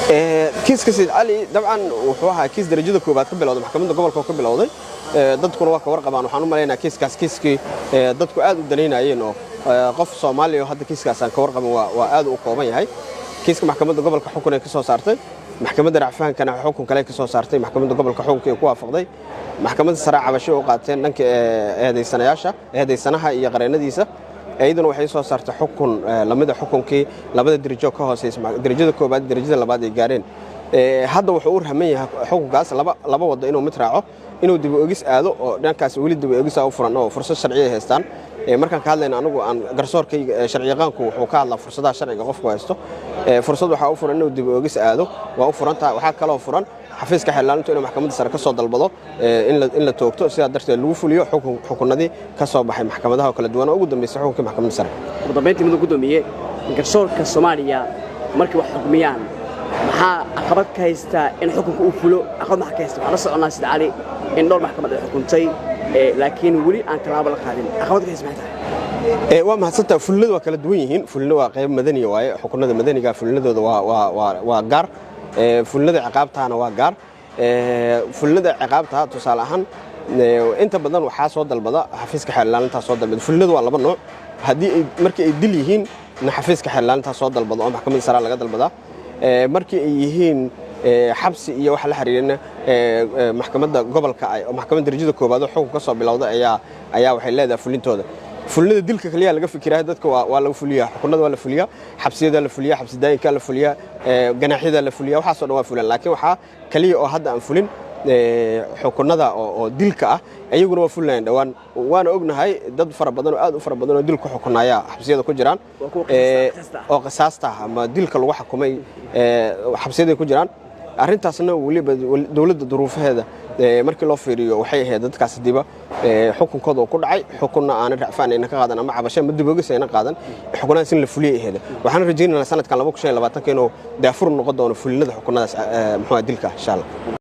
Kiiska Sayid Cali dabcan wuxuu ahaa kiis darajada koowaad ka bilowday maxkamadda gobolka oo ka bilowday. Dadkuna waa ka warqabaan. Waxaan u malaynaa kiiskaas kiiskii dadku aad u danaynayeen oo qof Soomaaliya oo hadda kiiskaas aan ka warqabin waa aad u kooban yahay. Kiiska maxkamadda gobolka xukun ay ka soo saartay, maxkamadda racfaankana xukun kale ka soo saartay. Maxkamadda gobolka xukunkii ku waafaqday. Maxkamadda sare cabasho u qaateen dhanka eedaysanayaasha, eedaysanaha iyo qareennadiisa. Iyaduna waxay soo saartay xukun lamida xukunkii labada derajo ka hooseysa, derajada koowaad, derajada labaad ay gaareen. Hadda wuxuu u rahman yahay xukunkaas laba wado inuu mid raaco: inuu dib u egis aado, oo dhankaas weli dib u egisa u furan oo fursad sharci ay haystaan. Markaan ka hadlayno anigu aan garsoorkayga, sharciyaqaanku wuxuu ka hadlaa fursadaha sharciga qofku haysto. Fursad waxaa u furan inuu dib u egis aado, waa u furan tahay. Waxaa kaloo furan xafiiska xeelaalintu inuu maxkamadda sare ka soo dalbado in la toogto, sidaa darteed lagu fuliyo xukunadii ka soo baxay maxkamadaha oo kala duwan oo ugu dambeysay xukunkii maxkamadda sare. Ugu dambayntii, mudan guddoomiye, garsoorka Soomaaliya markay wax xukmiyaan, maxaa caqabad ka haystaa in xukunka uu fulo? Caqabad maxaa ka haysta? Waxaan la soconnaa Sida Cali in dhowr maxkamad ay xukuntay, laakiin weli aan tallaabo la qaadin. Caqabad ka haysta maxay tahay? Waa mahadsantaha. Fulinadu waa kala duwan yihiin. Fulino waa qayb madaniya waaye. Xukunada madaniga fulinadooda waa gaar, fulinada ciqaabtaana waa gaar. Fulinada ciqaabta, tusaale ahaan, inta badan waxaa soo dalbada xafiiska xeelilaalintaa soo dalbada. Fulinadu waa laba nooc. Haddii ay markii ay dil yihiin na xafiiska xeelilaalintaa soo dalbada oo maxkamadda sare laga dalbadaa. Markii ay yihiin xabsi iyo waxa la xiriirana, maxkamadda gobolka, maxkamadda darajada koowaad oo xukun ka soo bilowda ayaa waxay leedahay fulintooda. Fulinada dilka kaliya laga fikiraa dadka waa laga fuliyaa, xukunada waa la fuliyaa, xabsiyada la fuliyaa, xabsi daayinka la fuliyaa, ganaaxyada la fuliyaa, waxaasoo dhan waa fulaan. Laakiin waxaa kaliya oo hadda aan fulin xukunada oo dilka ah. Iyaguna waa fulinayaan dhowaan, waana ognahay dad fara badan oo aad u fara badan oo dil ku xukunaya xabsiyada ku jiraan oo qisaasta ah ama dilka lagu xukumay xabsiyaday ku jiraan. Arrintaasna weliba dowladda duruufaheeda markii loo fiiriyo, waxay ahayd dadkaas hadiiba xukunkooda uu ku dhacay, xukunna aanan racfaan ayna ka qaadan ama cabasho ama dibogis ayna qaadan, xukunadaas in la fuliyay ahayd. Waxaan rajaynaynaa sanadkan 2025-ka inuu daafur noqon doono fulinada xukunadaas, muxuu dilka, insha Allah.